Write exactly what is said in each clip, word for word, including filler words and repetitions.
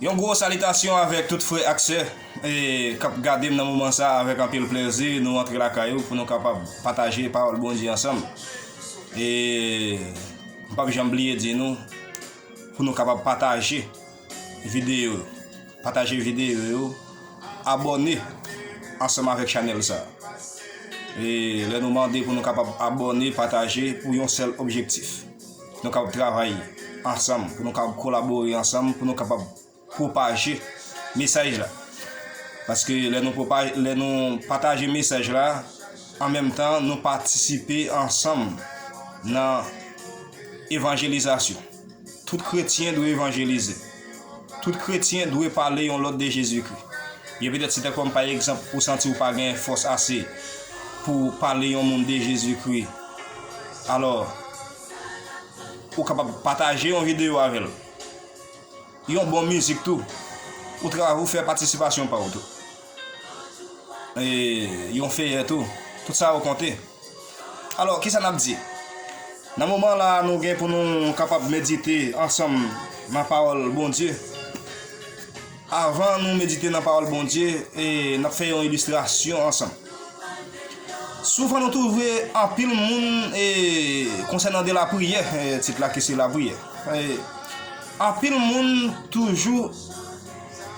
Yon gwo salitasyon avèk tout frè ak sè, e, k ap gade m nan moman sa a. Avèk anpil plezi, nou antre lakay ou pou nou kapab pataje pawòl Bondye ansanm. E m p ap janm bliye di nou pou nou kapab pataje videyo yo. Pataje videyo yo, abòne ansanm avèk chanèl sa a. E lè nou mande pou nou kapab abòne, pataje pou yon sèl objektif. Nou kapab travay ansanm, pou nou kapab kolabore ansanm, pou nou kapab pwopaje mesaj la. Paske lè nou pwopa-, lè nou pataje mesaj la, an menm tan, nou patisipe ansanm nan evanjelizasyon. Tout kretyen dwe evanjelize. Tout kretyen dwe pale yon lòt de Jezikri. Byen petèt, si tankou m, pa egzanp, ou santi w pa gen fòs ase pou w pale yon moun de Jezikri, alò, ou kapab pataje yon videyo avè l. Yon bon mizik tou. Ou tra-, ou fè patisipasyon pa w tou. E yon feyè tou. Tout sa yo konte. Alò, kisa n ap di? Nan moman la a, nou gen pou nou kapab medite ansanm nan pawòl Bondye. Avan nou medite nan pawòl Bondye, e n ap fè yon ilistrasyon ansanm. Souvan nou twouve anpil moun, e, konsènan de lapriyè, e, tit la ki se lapriyè. E, anpil moun toujou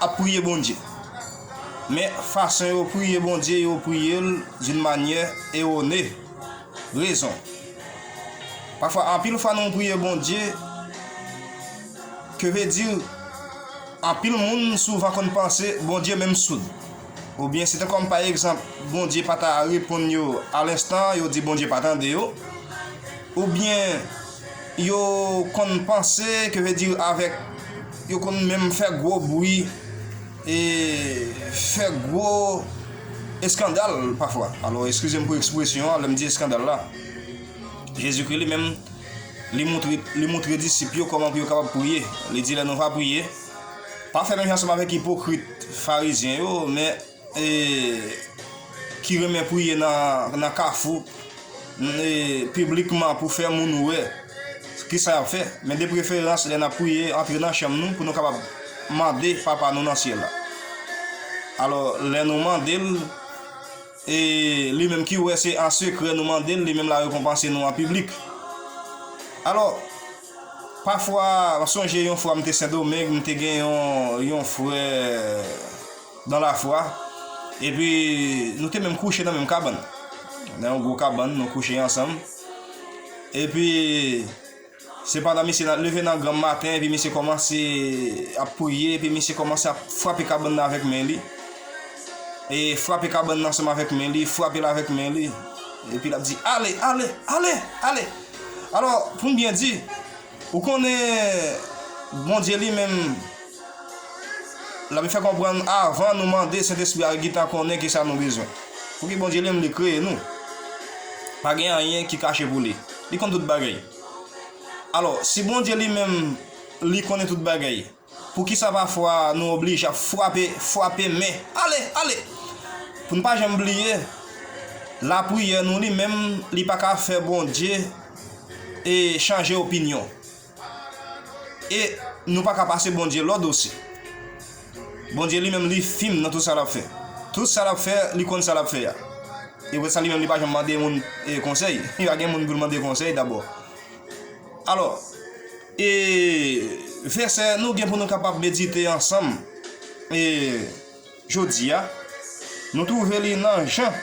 ap priye Bondye. Men fason yo priye Bondye, yo priye l d'une manière erronée. Rezon. Pafwa, anpil fwa nou priye Bondye, ke vle di, anpil moun souvan konn panse Bondye menm soud. Oubyen, se te kòm pa egzanp, Bondye pa ta reponn yo a lenstan, yo di Bondye pa tande yo. Oubyen, yo konn panse, ke vle di, avèk, yo konn menm fè gwo bri, e fè gwo eskandal pafwa. Alò, eskize m pou ekspresyon an, lè m di eskandal la. Jezikri li menm, li moutre, li moutre disip yo kòman pou yo kapab priye. Li di, lè nou va priye, pa fè menm jan ansanm avèk ipokrit farizyen yo, men, e, ki renmen priye nan, nan kafou, e, piblikman pou fè moun wè kisa y ap fè. Men de preferans, lè n ap priye, antre nan chanm nou pou nou kapab mande Papa nou nan syèl la. Alò, lè nou mande l, e li menm ki wè se an sekrè nou mande l, li menm l a rekonpanse nou an piblik. Alò, pafwa, m sonje yon fwa m te Sendomeng, m te gen yon, yon frè dans la foi, epi nou te menm kouche nan menm kabann. Nan yon gwo kabann, nou kouche ansanm. Epi, sepandan, misye nan, leve nan granm maten, epi misye kòmanse ap priye, epi misye kòmanse ap frape kabann nan avèk men li. E frape kabann nan ansanm avèk men li, frape l avèk men li. Epi l ap di, "Ale, ale, ale, ale." Alò, pou m byen di, ou konnen, Bondye li menm, l ap fè konprann avan nou mande, Sentespri a gentan konnen kisa nou bezwen. Pouki Bondye li menm li kreye nou? Pa gen anyen ki kache pou li. Li konn tout bagay. Alò, si Bondye li menm, li konnen tout bagay, poukisa pafwa nou oblije ap frape, frape men? Ale, ale! Pou n pa janm bliye, lapriyè nou li menm, li pa ka fè Bondye e chanje opinyon. E nou pa ka pase Bondye lòd osi. Bondye li menm, li fim nan tout sa l ap fè. Tout sa l ap fè, li konn sa l ap fè a. E pou sa li menm, li pa janm mande moun, e, konsèy. Li pa gen moun pou l mande konsèy dabò. Alò, e, vèsè nou gen pou nou kapab medite ansanm, e, jodi a, nou twouve li nan Jan,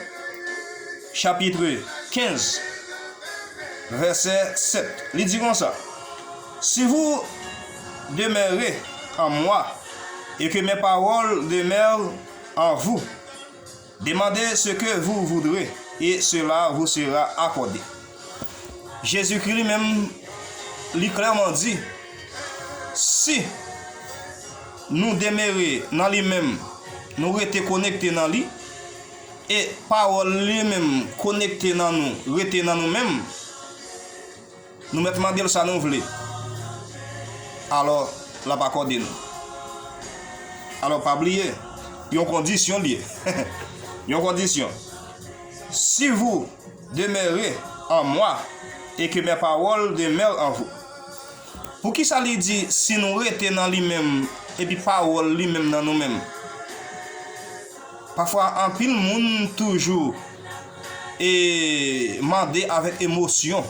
chapit kenz, vèsè sèt. Li di konsa, "Si vous demeurez en moi et que mes paroles demeurent en vous, demandez ce que vous voudrez, et cela vous sera accordé." Jezikri li menm, li klèman di, si nou demere nan li menm, nou rete konekte nan li, e pawòl li menm konekte nan nou, rete nan nou menm, nou mèt mande l sa nou vle. Alò, l ap akòde nou. Alò, pa bliye, yon kondisyon li ye. Yon kondisyon. Si vous demeurez en moi et que mes paroles demeurent en vous. Poukisa li di, si nou rete nan li menm, epi pawòl li menm nan nou menm. Pafwa, anpil moun toujou e mande avèk emosyon.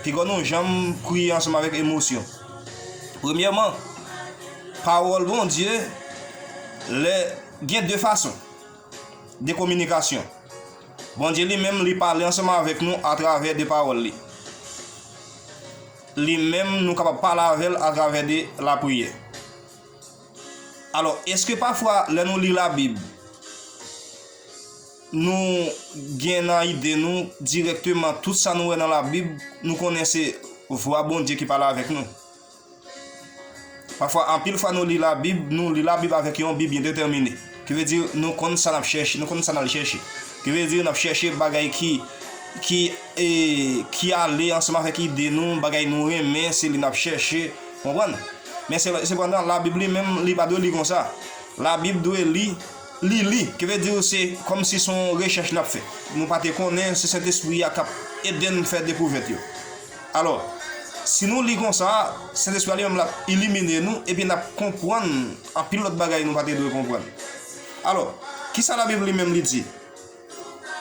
Piga nou janm priye ansanm avèk emosyon. Premyèman, pawòl Bondye, lè, gen de fason de kominikasyon. Bondye li menm, li pale ansanm avèk nou atravè de pawòl li. Li menm, nou kapab pale avè l atravè de lapriyè. Alò, èske pafwa, lè nou li Labib, nou gen nan ide nou dirèkteman tout sa nou wè nan Labib, nou konnen se vwa Bondye ki pale avèk nou? Pafwa, anpil fwa nou li Labib, nou li Labib avèk yon bi byen detèmine. Ki vle di, nou konn sa n ap chèche, nou konn sa n al chèche. Ki vle di, n ap chèche bagay ki, ki, e, ki ale ansanm avèk ide nou, bagay nou renmen, se li n ap chèche, konprann? Men se, sepandan, Labib li menm, li pa dwe li konsa. Labib dwe li, li, li. Ki vle di, se kòmsi se yon rechèch n ap fè. Nou pa te konnen, se Sentespri a k ap ede n fè dekouvèt yo. Alò, si nou li konsa, Sentespri a li menm l ap ilimine nou, epi n ap konprann anpil lòt bagay nou pa te dwe konprann. Alò, kisa Labib li menm li di?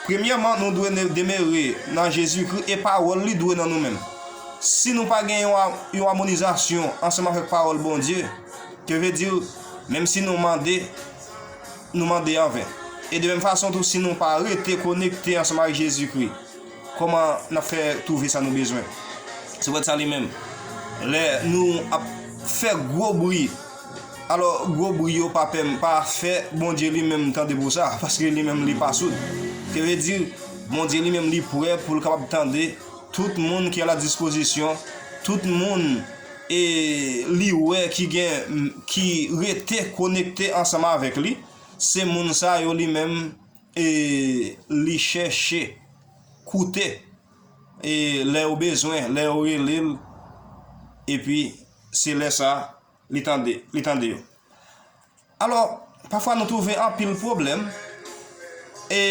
Premyèman, nou dwe ne-, demere nan Jezikri e pawòl li dwe nan nou menm. Si nou pa gen yon a-, yon amonizasyon ansanm avèk pawòl Bondye, ke vle di, menm si nou mande, nou mande anven. E de menm fason tou, si nou pa rete konekte ansanm avèk Jezikri, kòman n ap fè twouve sa nou bezwen? Se poutèt sa li menm, lè nou ap fè gwo bri, alò, gwo bri yo pa pè, pa fè Bondye li menm tande pou sa, paske li menm li pa soud. Ke vle di, Bondye li menm li prè pou l kapab tande tout moun ki a la dispozisyon, tout moun, e, li wè ki gen, ki rete konekte ansanm avèk li, se moun sa yo li menm, e, li chèche koute, e, lè yo bezwen, lè yo rele l, epi se lè sa li tande, li tande yo. Alò, pafwa nou twouve anpil pwoblèm, e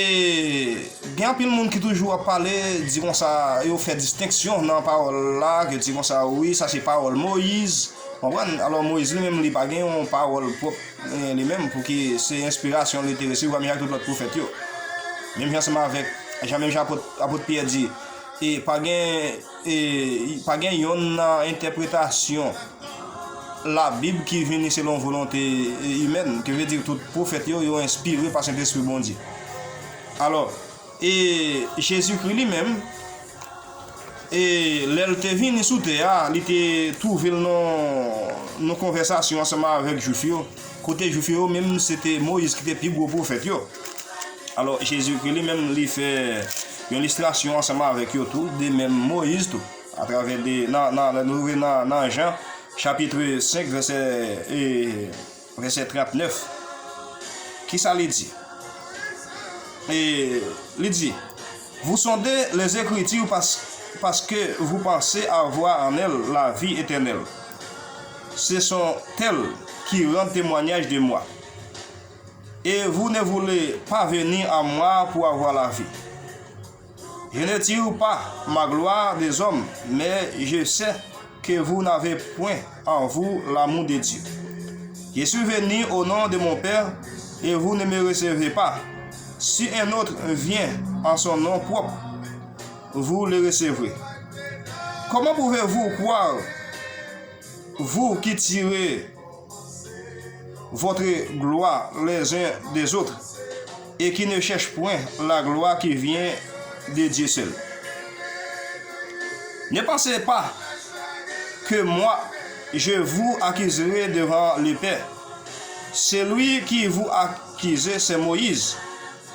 gen anpil moun ki toujou ap pale, di konsa, yo fè distenksyon nan pawòl la, ke di konsa, wi, sa se pawòl Moyiz, konprann? Alò, Moyiz li menm, li pa gen yon pawòl pwòp, e, li menm, pou ki se enspirasyon li te resevwa, menm jan ak tout lòt pwofèt yo. Menm jan ansanm avèk, jan, menm jan apot, apot Pyè di, e pa gen, e, pa gen yonn nan entèpretasyon Labib ki vini selon volonte, e, imèn, ki vle di tout pwofèt yo, yo enspire pa Sentespri Bondye. Alò, e Jezikri li menm, e lè l te vini sou tè a, li te twouve l nan, nan konvèsasyon ansanm avèk Jwif yo, kote Jwif yo menm, se te Moyiz ki te pi gwo pwofèt yo. Alò, Jezikri li menm, li fè yon listrasyon ansanm avèk yo tou, de menm Moyiz tou, atravè de, nan, nan, lè nou rive nan, nan Jan, chapit senk, vèsè, e, vèsè trannèf. Kisa li di? E li di, vous sondez les Écritures parce, parce que vous pensez avoir en elles la vie éternelle. Ce sont elles qui rendent témoignage de moi. Et vous ne voulez pas venir à moi pour avoir la vie. Je ne tire pas ma gloire des hommes, mais je sais que vous n'avez point en vous l'amour de Dieu. Je suis venu au nom de mon Père, et vous ne me recevez pas. Si un autre vient en son nom propre, vous le recevrez. Comment pouvez-vous croire, vous qui tirez votre gloire les uns des autres, et qui ne cherchent point la gloire qui vient de Dieu seul. Ne pensez pas que moi, je vous accuserai devant le Père. Celui qui vous accuse, c'est Moïse,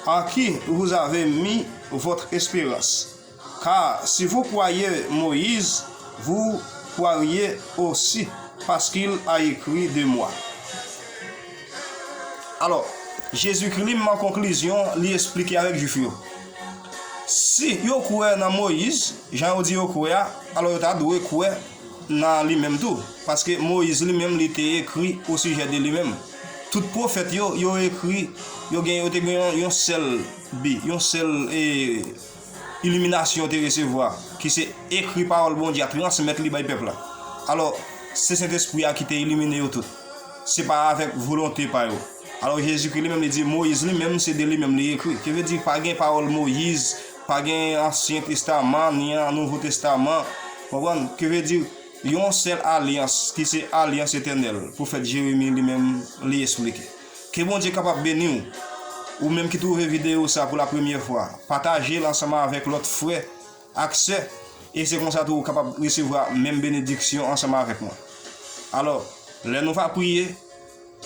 en qui vous avez mis votre espérance. Car si vous croyez Moïse, vous croiriez aussi parce qu'il a écrit de moi. Alò, Jezikri li menm an konklizyon, li esplike avèk Jwif yo. Si yo kwè nan Moyiz, jan yo di yo kwè a, alò yo ta dwe kwè nan li menm tou. Paske Moyiz li menm, li te ekri osijè de li menm. Tout pwofèt yo, yo ekri, yo gen, yo te gen yon, yon sèl bi, yon sèl, e, iliminasyon yo te resevwa, ki se ekri pawòl Bondye a, transmèt li bay pèp la. Alò, se Sentespri a ki te ilimine yo tout. se pa avèk volonte pa yo. Alò, Jezikri li menm, li di, Moyiz li menm, se de li menm li ekri. Ki vle di, pa gen pawòl Moyiz, pa gen Ansyen Testaman, ni an Nouvo Testaman. Konprann? Ki vle di, yon sèl alyans, ki se alyans etènèl. Pwofèt Jeremi li menm, li esplike. Ke Bondye kapab beni w. Ou menm ki twouve videyo sa pou la premyè fwa, pataje l ansanm avèk lòt frè ak sè, e se konsa tou ou kapab resevwa menm benediksyon ansanm avèk mwen. Alò, lè nou va priye,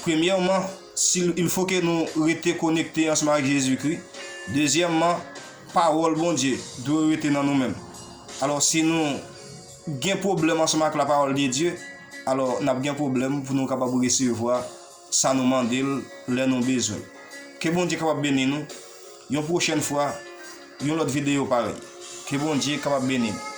premyèman, si, il faut que nou rete konekte ansanm avèk Jezikri. Dezyèmman, pawòl Bondye dwe rete nan nou menm. Alò, si nou gen pwoblèm ansanm ak la parole de Dieu, alò, n ap gen pwoblèm pou nou kapab resevwa sa nou mande l lè nou bezwen l. Ke Bondye kapab beni nou. Yon pwochèn fwa, yon lòt videyo parèy. Ke Bondye kapab beni nou.